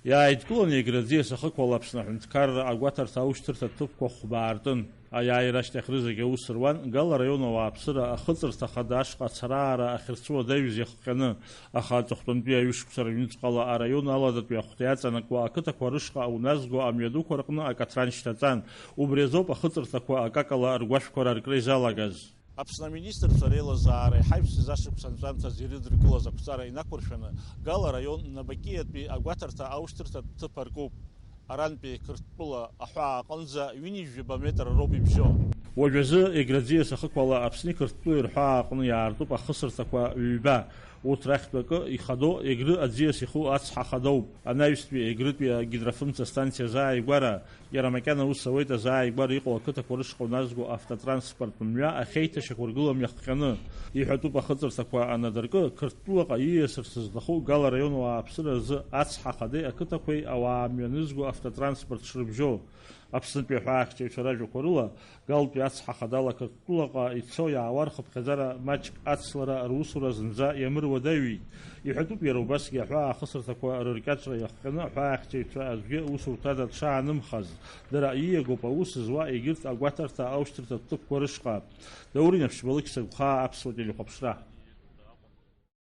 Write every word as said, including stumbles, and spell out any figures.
Иааидкыланы Егра аӡиас ахықәала Аԥсны аҳәынҭқарра агәаҭарҭа аушьҭырҭа ҭыԥқәа хәба аартын. Аиааира ашьҭахь рызегь аус руан Гала араион ауааԥсыра ахыҵырҭа хада ашҟа ацараара ахьырцәуадаҩыз иахҟьаны, аха аҵыхәтәантәи аҩышықәса рыҩныҵҟала араион аладатәи ахәҭа иаҵанакуа ақыҭақәа рышҟа ауназго амҩадуқәа рҟны акатран шьҭаҵан. Убри азоуп ахыҵырҭақәа акакала ргәашәқәа раркра изалагаз. Аԥсны аминистрцәа реилазаара иҳаҩсыз ашықәс анҵәамҭазы ирыдыркылаз ақәҵара инақәыршәаны, Гала араион Набакиатәи агәаҭарҭа аушьҭырҭатә ҭыԥ аркуп. Арантәи Қырҭтәыла аҳәаа аҟынӡа ҩынҩажәаба метр роуп ибжьо. Уажәазы Егра аӡиас ахықәала Аԥсни Қырҭтәылеи рҳәаа аҟны иаартуп ахысырҭақәа ҩба. Урҭ рахьтә акы ихадоу Егры аӡиас иху ацҳа хадоуп. Анаҩстәи Егрытәи агидрофымца станциа азааигәара, иара макьана ус ауеит азааигәара иҟоу ақыҭақәа рышҟа уназго автотранспорттә мҩа ахьеиҭашьақәыргылам иахҟьаны. Иҳәатәуп ахыҵырҭақәа анадыркы, Қырҭтәылаҟа ииасырц зҭаху Гала араион ауааԥсыра рзы ацҳа хадеи ақыҭақәеи ауаа мҩанызго автотранспорт шрыбжьоу. Аԥснытәи аҳәаахьчаҩцәа ражәақәа рыла, Галтәи ацҳа хадала Қырҭтәылаҟа ицо-иаауа рхыԥхьаӡара маҷк ацлара русура зынӡа иамыруадаҩит. Иҳәатәуп иара убасгьы аҳәаа ахысырҭақәа рыркьаҿра иахҟьаны аҳәаахьчаҩцәа аӡәгьы усурҭада дшаанымхаз. Дара ииагоуп аус зуа егьырҭ агәаҭарҭа аушьҭырҭатә ҭыԥқәа рышҟа. Даур Инаԥшьба, Лықьса Гәхаа, Аԥсуа телехәаԥшра.